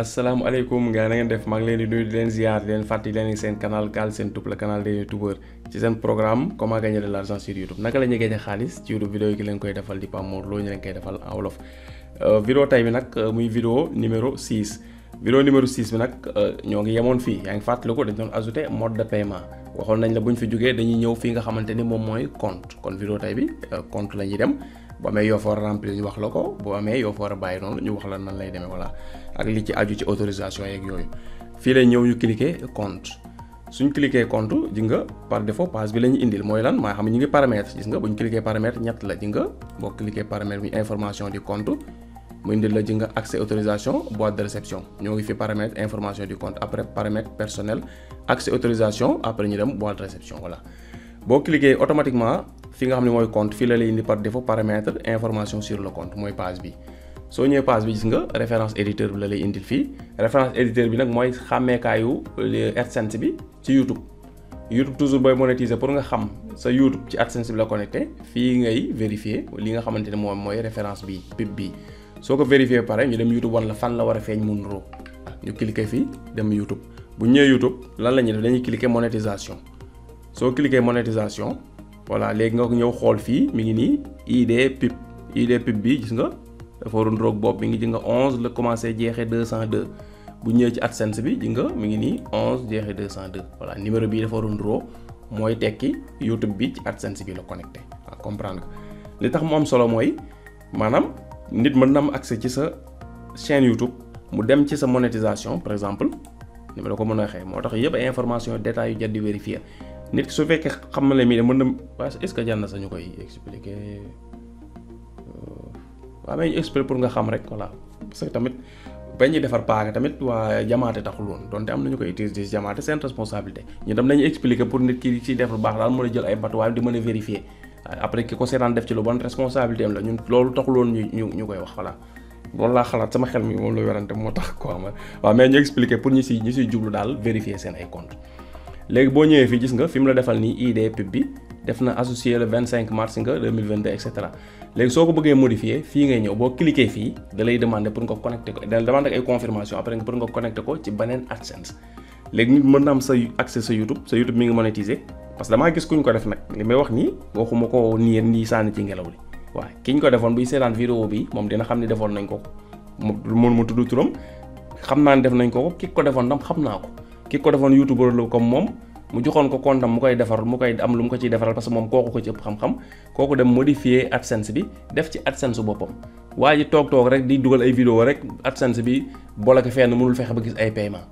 asalaamaaleykum gars na ngeen def maa ngi leen di nuyu di leen ziar di leen fàttali leen seen canal Galsen Tube le canal des youtubeurs ci seen programme comment gagner de l'argent sur YouTube naka la ñuy gagner xaalis ci YouTube vidéo yi ki leen koy defal di Pape Mor Lo ñu leen koy defal en wolof. Vidéo tey bi nag muy vidéo numéro 6 vidéo numéro 6 bi nag ñoo ngi yemoon fii yaa ngi fàttali ko dañ doon ajouter mode de paiement waxoon nañ la bu ñu fi jógee dañuy ñëw fii nga xamante ni moom mooy compte kon vidéo tey bi compte la ñuy dem. bu amee yoo fa war a remplir ñu wax la ko bu amee yoo fa war a bàyyi noonu ñu wax la nan lay demee voilà ak li ci aju ci autorisation yeeg yooyu fii lay ñëw ñu cliquer compte suñ cliquer compte ji nga par défaut page bi la ñu indil mooy lan maa xam ñu ngi paramètre gis nga bu ñu cliquer paramètre ñett la ji nga boo cliquer paramètre bi information du compte mu indil la ji nga accès autorisation boîte de réception ñoo ngi fi paramètre information du compte après paramètre personnel accès autorisation après ñu dem boîte de réception voilà boo cliquer automatiquement fi nga xam ne mooy compte fii la lay indi par défaut paramètre information sur le compte mooy page bi soo ñëwee page bi gis nga référence éditeur bi la lay indil fii référence éditeur bi nag mooy xàmmeekaayu AdSense bi ci YouTube toujours booy monétiser pour nga xam sa YouTube ci AdSense bi la connecté fii ngay vérifier li nga xamante ne moom mooy référence bi pub bi soo ko vérifier ba pare ñu dem YouTube wan la fan la war a feeñ mun roo ñu cliquer fii dem YouTube bu ñëwee YouTube lan la ñuy def dañuy cliquer monétisation soo cliquer monétisation voilà léegi nga ñëw xool fii mi ngi nii ID pub bi gis nga dafa waroon roog bopp mi ngi ji nga 11 la commencé jeexee 202 bu ñëwee ci AdSense bi ji nga mi ngi nii 11 jeexee 202 voilà numéro bii dafa waroon roo mooy tekki YouTube bi ci AdSense bi la connecté waaw comprendre nga li tax mu am solo mooy maanaam nit mën na am accès ci sa chaîne YouTube mu dem ci sa monétisation par exemple ni ma la ko mën a waxee moo tax yëpp ay information détails yu jar di vérifier nit su fekkee xam na la mii de mën na est-ce que jar na sañu koy expliquer waaw mais ñu expliquer pour nga xam rek voilà parce que tamit ba ñuy defar paaka tamit waa jamaate taxul woon donte am nañu koy utiliser jamaate seen responsabilité ñu tam nañu expliquer pour nit ki ci def lu baax daal mën a jël ay matuwaay di mën a vérifier après ki ko seetaan def ci lu bon responsabilité am la ñun loolu taxul woon ñu koy wax voilà loolu laa xalaat sama xel mi moom la werante moo tax quoi waaw mais ñu expliquer pour ñu siy jublu daal vérifier seen ay compte léegi boo ñëwee fii gis nga fi mu la defal nii ID pub bi def na associé le 25 mars nga 2022 et cetera léegi soo ko bëggee modifier fii ngay ñëw boo cliquer fii da lay demander pour nga connecté ko da lay demander ay confirmation après pour nga connecté ko ci beneen AdSense léegi nit mën na am sa accès sa YouTube mi ngi monétiser parce que damaa gis kuñ ko def nag li may wax nii waxuma ko nii sànni ci ngelaw li waaw ki ñu ko defoon buy seetaan vidéo bi moom dina xam ne defoon nañ ko mu tudd turam xam naa ne def nañ ko ki ko defoon tam xam naa ko ki ko defoon YouTuber la comme moom mu joxoon ko compte am mu koy defar mu koy am lu mu ko ciy defaral parce que moom kooku ko ci ëpp xam-xam kooku dem modifier AdSense bi def ci AdSense boppam waa ji toog rek di dugal ay vidéo rek AdSense bi bloqué fenn mënul fexe ba gis ay paiement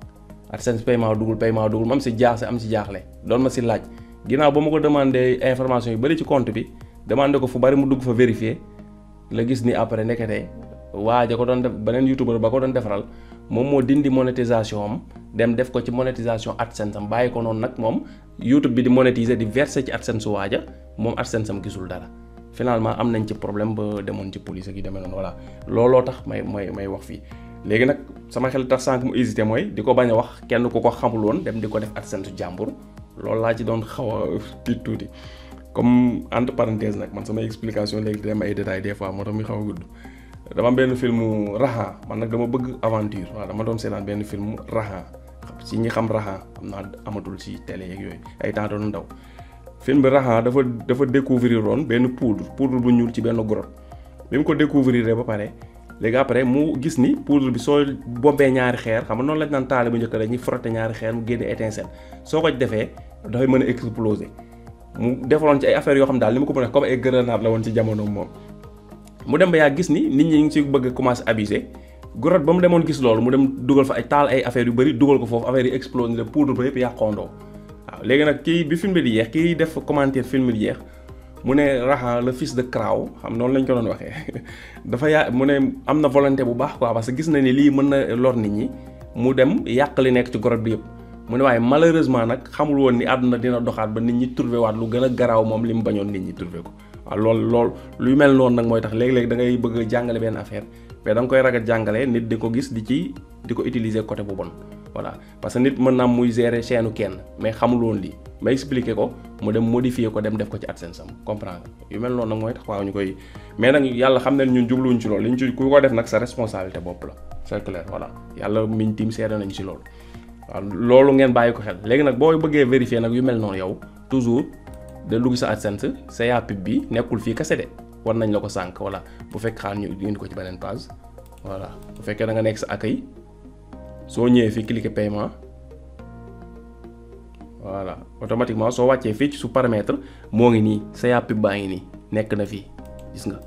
AdSense paiement dugul mu am si jaaxle doon ma si laaj ginnaaw ba ma ko demandé information yu bari ci compte bi demandé ko fu bari mu dugg fa vérifier la gis ni après nekkate waa ja ko doon def beneen YouTuber ba ko doon defaral moom moo dindi monétisation am dem def ko ci monétisation AdSense am bàyyi ko noonu nag moom YouTube bi di monétiser di verser ci AdSense waaja moom AdSense am gisul dara finalement am nañ ci problème ba demoon ci police ak yi demee noonu voilà looloo tax may wax fii léegi nag sama xel tax sànq mu hésité mooy di ko bañ a wax kenn ku ko xamul woon dem di ko def AdSense jàmbur loolu laa ci doon xaw a tiit tuuti comme entre parenthèse nag man samay explication léegi di dem ay détails des fois moo tax muy xaw a gudd dama am benn film Raha man nag dama bëgg aventure waaw dama doon seetaan benn film Raha si ñi xam Raha xam naa amatul si télé yeeg yooyu ay temps doon ndaw film bi Raha dafa découvrir woon benn poudre bu ñuul ci benn grotte bi mu ko découvrir ba pare léegi après mu gis ni poudre bi soo bombee ñaari xeer xam nga noonu lañ naan taale bu njëkk dañuy frotter ñaari xeer mu génne étincelle soo ko defee dafay mën a exploser mu defaloon ci ay affaires yoo xam daal li ma ko mën a comme ay grenade la woon ci jamono moom. mu dem ba yaa gis ni nit ñi ngi ci bëgg a commencer abuser grotte ba mu demoon gis loolu mu dem dugal fa ay taal ay affaires yu bari dugal ko foofu affaire yi explosé de poudre ba yëpp yàqoondoo waaw léegi nag kii bi film bi di jeex kii def commentaire film bi di jeex mu ne Raha le fils de Crow xam noonu lañ ko doon waxee dafa mu ne am na volonté bu baax quoi parce que gis na ni lii mën na lor nit ñi mu dem yàq li nekk ci grotte bi yëpp mu ne waaye malheureusement nag xamul woon ni àdduna dina doxaat ba nit ñi trouvé waat lu gën a garaaw moom li mu bañoon nit ñi trouvé ko waaw loolu lu mel noonu nag mooy tax léeg-léeg da ngay bëgg a jàngale benn affaire mais da nga koy ragal jàngale nit di ko gis di ko utiliser côté bu bon voilà parce que nit mën naa muy gérer chaîne kenn mais xamul woon lii ma expliquer ko mu dem modifier ko dem def ko ci AdSense am comprendre yu mel noonu nag mooy tax waaw ñu koy mais nag yàlla xam ne ñun jubluwuñ ci loolu liñ ci ku ko def nag sa responsabilité bopp la c'est clair voilà yàlla miñ tiim seede nañu si loolu. waaw loolu ngeen bàyyi ko xel léegi nag boo bëggee vérifier nag yu mel noonu yow toujours da dugg sa AdSense CA pub bi nekkul fii kese de war nañ la ko sànq voilà bu fekk xaar ñu indi ko ci beneen page voilà bu fekkee da nga nekk sa accueil soo ñëwee fii cliquer paiement voilà automatiquement soo wàccee fii ci su paramètre moo ngi nii CA pub baa ngi nii nekk na fii gis nga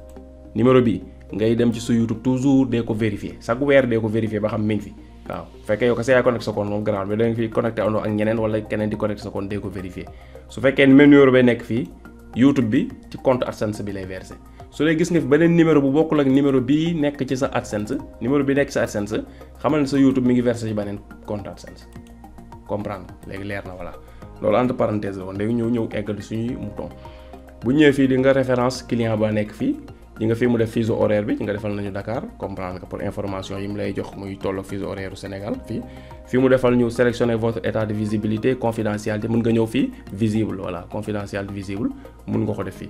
numéro bi ngay dem ci sa YouTube toujours dee ko vérifier chaque weer dee ko vérifier ba xam mi ngi fi. waaw bu fekkee yow kese yaay connecté sa compte moom grand bi da nga fi connecté andoo ak ñeneen wala keneen di connecté sa compte dee ko vérifier su fekkee même numéro bay nekk fii YouTube bi ci compte AdSense bi lay versé su dee gis nga fi beneen numéro bu bokkul ak numéro bii nekk ci sa AdSense numéro bi nekk sa AdSense xamal ne sa YouTube mi ngi versé ci beneen compte AdSense comprendre léegi leer na voilà loolu entre parenthèse la woon léegi ñëw eggali suñuy mouton bu ñëwee fii di nga référence client ba nekk fii di nga fii mu def fuseau horaire bi nga defal nañu Dakar comprendre que pour information yi mu lay jox muy tolloog fuseau horaire u Sénégal fii mu defal ñu sélectionner votre état de visibilité confidentialité mën nga ñëw fii visible voilà confidentialité visible mën nga ko def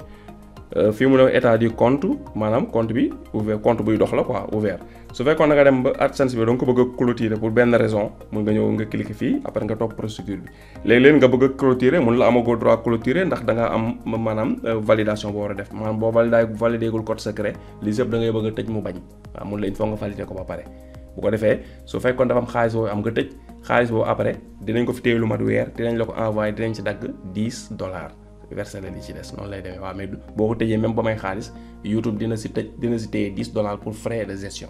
fii mu def état du compte maanaam compte bi ouvert compte buy dox la quoi ouvert su fekkoon na nga dem ba AdSense bi donc ko bëgg a clôturer pour benn raison mën nga ñëw nga cliquer fii après nga topp procédure bi léeg-léeg nga bëgg a clôturer mun la amagoo droit clôturer ndax da nga am maanaam validation boo war a def maanaam boo validé gul code secret li yëpp da ngay bëgg a tëj mu bañ waaw mun la il faut nga valider ko ba pare bu ko defee su fekkoon dafa am xaalis boobu am nga tëj xaalis boobu après dinañ ko fi téye lu mat weer dinañ la ko envoyé dinañ ci dagg $10 versé la li ci des noonu lay demee waaw mais boo ko tëjee même ba may xaalis YouTube dina si téye $10 pour frais de gestion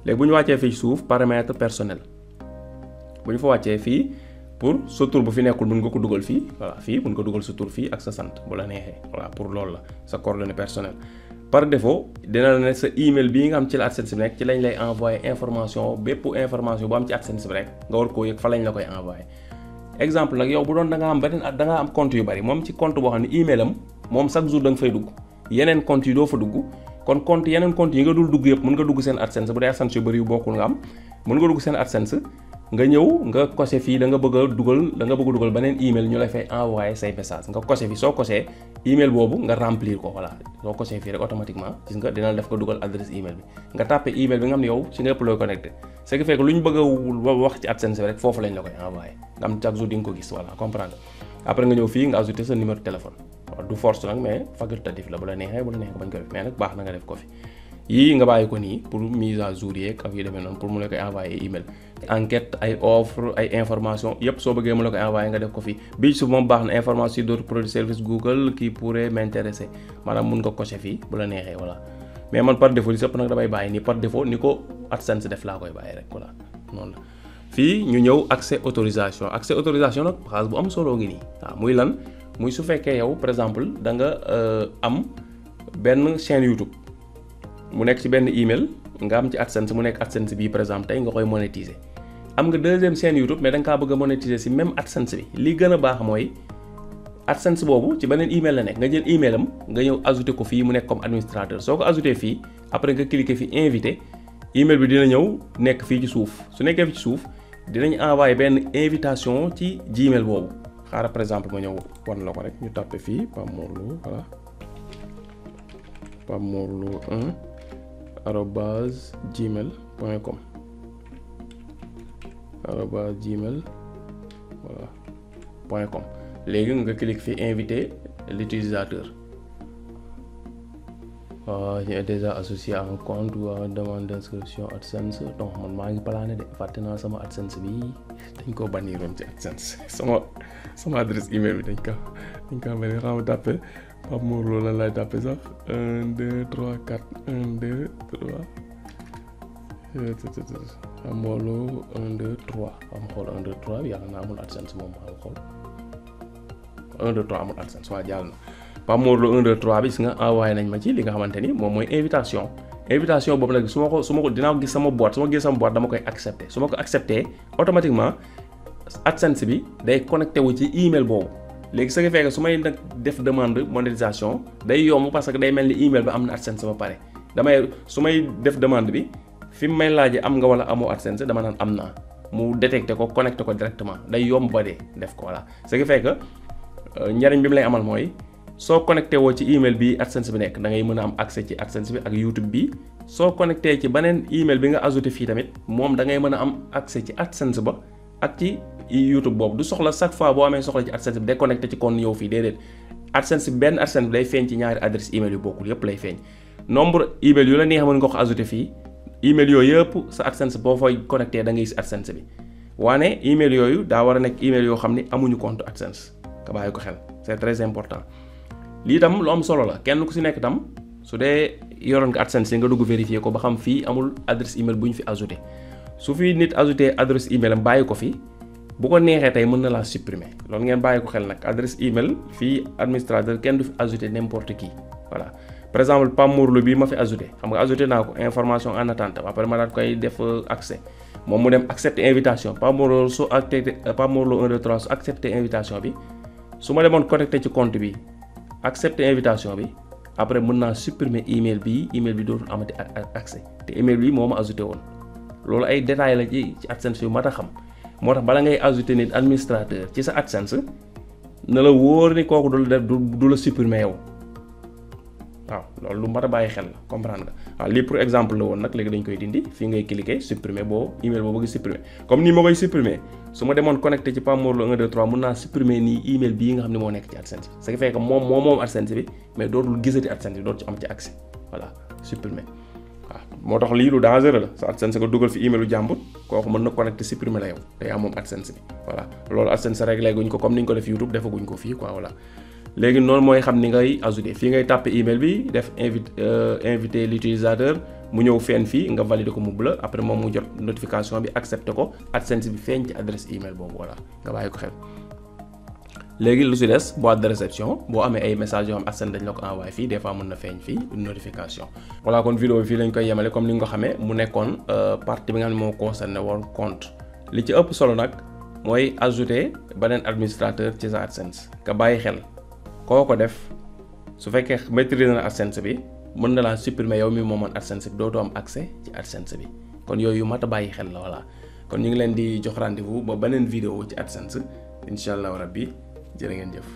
léegi bu ñu wàccee fii suuf paramètre personnel bu ñu fa wàccee fii pour sa tur bu fi nekkul mën nga ko dugal fii voilà fii mën nga dugal sa tur fii ak sa sant bu la neexee voilà pour loolu la sa coordonnée personnelle par défaut dina la ne sa email bii nga xam ci la AdSense bi nekk ci lañ lay envoyé information bépp information bu am ci AdSense bi rek nga war koo yëg fa lañ la koy envoyé exemple nag yow bu doon da nga am beneen da nga am compte yu bari moom ci compte boo xam ne email am moom chaque jour da nga fay dugg yeneen compte yi doo fa dugg kon compte yeneen compte yi nga dul dugg yëpp mën nga dugg seen AdSense bu dee AdSense yu bari yu bokkul nga am mën nga dugg seen AdSense nga ñëw nga coché fii da nga bëgg a dugal beneen email ñu lay fay envoyer say message nga coché fii soo coché email boobu nga remplir ko voilà soo coché fii rek automatiquement gis nga dina la def ko dugal adresse email bi nga tapé email bi nga xam ne yow ci nga ëpp looy connecté ce qui fait que lu ñu bëgg a wax ci AdSense bi rek foofu lañ la koy envoyer nga am chaque jour di nga ko gis voilà comprendre après nga ñëw fii nga ajouté sa numéro de téléphone waaw du force nag mais facultatif la bu la neexee bañ ko def mais nag baax na nga def ko fi yii nga bàyyi ko nii pour mise à jour yeeg ak yu demee noonu pour mu la koy envoyer email enquête ay offre ay information yépp soo bëggee mu la koy envoyer nga def ko fi bii su moom baax na information sur d'autres produits services Google qui pourrait m'intéresser maanaam mun nga cocher fii bu la neexee voilà mais man par défaut li sëpp nag damay bàyyi nii par défaut ni ko AdSense def laa koy bàyyi rek voilà noonu la fii ñu ñëw accès autorisation nag xaalis bu am solo ngi nii waaw muy lan muy su fekkee yow par exemple da nga am benn chaîne YouTube mu nekk ci benn email nga am ci AdSense mu nekk AdSense bii par exemple tey nga koy monétiser am nga deuxième chaîne YouTube mais da nga kaa bëgg a monétiser ci même AdSense bi li gën a baax mooy AdSense boobu ci beneen email la nekk nga jël email am nga ñëw ajouter ko fii mu nekk comme administrateur soo ko ajouter fii après nga cliquer fi invité email bi dina ñëw nekk fii ci suuf su nekkee fi ci suuf dinañ envoyer benn invitation ci Gmail boobu xaaral par exemple ma ñëw wan la ko rek ñu tapé fii Pape Mor Lo voilà Pape Mor Lo 1 @gmail.com voilà .com léegi nga clique fi inviter l'utilisateur il est déjà associé à un compte ou à une demande d'inscription AdSense donc man maa ngi plané de fàtte naa sama AdSense bi dañ ko baniroon ci AdSense sama adresse email bi dañ ko bani xam nga tàppe Pape Mor Lo lan lay tàppe sax 1 2 3 4 1 2 3 Pape Mor Lo 1 2 3 am xool 1 2 3 yàlla na amul AdSense moom am xool 1 2 3 amul AdSense waa jàll na Pape Mor Lo 1 2 3 bi gis nga envoyé nañ ma ci li nga xamante ni moom mooy invitation boobu nag su ma ko dinaa ko gis sama boîte su ma gis sama boîte dama koy accepté su ma ko accepté automatiquement AdSense bi day connecté wu ci email boobu léegi ce qui fait que su may nag def demande monétisation day yomb parce que day mel ni email bi am na AdSense ba pare su may def demande bi fi mu may laajee am nga wala amoo AdSense dama naan am naa mu détecté ko connecté ko directement day yomb ba dee def ko voilà ce qui fait que njariñ bi mu lay amal mooy soo connecté woo ci email bi AdSense bi nekk da ngay mën a am accès ci AdSense bi ak YouTube bi soo connecté ci beneen email bi nga ajouté fii tamit moom da ngay mën a am accès ci AdSense ba ak ci YouTube boobu du soxla chaque fois boo amee soxla ci AdSense bi déconnecté ci kon ñëw fii déedéet AdSense bi benn AdSense bi day feeñ ci ñaari adresse email yu bokkul yépp lay feeñ nombre email yu la neex mën nga ko ajouté fii email yooyu yëpp sa AdSense boo fay connecté da ngay gis AdSense bi waane email yooyu daa war a nekk email yoo xam ne amuñu compte AdSense nga bàyyi ko xel c'est très important lii tam lu am solo la kenn ku si nekk tam su dee yoroon nga AdSense yi nga dugg vérifier ko ba xam fii amul adresse email bu ñu fi ajouté su fi nit ajouté adresse email am bàyyi ko fi bu ko neexee tey mën na laa supprimer loolu ngeen bàyyi ko xel nag adresse email fii administrateur kenn du fi ajouté n'importe qui voilà par exemple Pape Morlo bii ma fi ajouté xam nga ajouté naa ko information en attente après ma daal koy def accès moom mu dem accepter invitation Pape Morlo su accepté Pape Morlo 1 2 3 su accepter invitation bi su ma demoon connecté ci compte bi accepter invitation bi après mën naa supprimer email bi dootul amati accès te email bi moo ma ajouté woon loolu ay détails la ci AdSense yu mat a xam moo tax bala ngay ajouté nit administrateur ci sa AdSense na la wóor ni kooku du la supprimer yow waaw loolu lu mat a bàyyi xel la comprendre nga waaw lii pour exemple la woon nag léegi dañ koy dindi fii ngay cliquer supprimer email boo bëgg supprimer comme nii ma koy supprimer su ma demoon connecté ci Pape Morlo 1 2 3 mën naa supprimer nii email bii nga xam ne moo nekk ci AdSense bi ce qui fait que moom AdSense bi mais dootul gisati AdSense bi dootu ci am ci accès voilà supprimer waaw moo tax lii lu dangereux la sa AdSense nga dugal fi emailu jàmbur kooku mën na connecté supprimer la yow te yaa moom AdSense bi voilà loolu AdSense réglé guñ ko comme ni ñu ko def YouTube defaguñ ko fii quoi voilà léegi noonu mooy xam ni ngay ajouter fii ngay tàppe email bi def inviter l'utilisateur mu ñëw feeñ fii nga valider ko mu bleu après moom mu jot notification bi accepter ko AdSense bi feeñ ci adresse email boobu voilà nga bàyyi ko xel. léegi lu si des boîte de réception boo amee ay messages yoo xam AdSense dañ la ko envoyé fii des fois mën na feeñ fii une notification. voilà kon vidéo bi fii lañ koy yemale comme ni nga ko xamee mu nekkoon partie bi nga xam ne moo concerné woon compte li ci ëpp solo nag mooy ajouter beneen administrateur ci sa AdSense nga bàyyi xel. koo ko def su fekkee maîtriser na AdSense bi mën na laa supprimer yow mi moomoon AdSense bi dootoo am accès ci AdSense bi kon yooyu mat a bàyyi xel la voilà kon ñu ngi leen di jox rendez-vous ba beneen vidéo ci AdSense incha allah rabbi jërë ngeen jëf.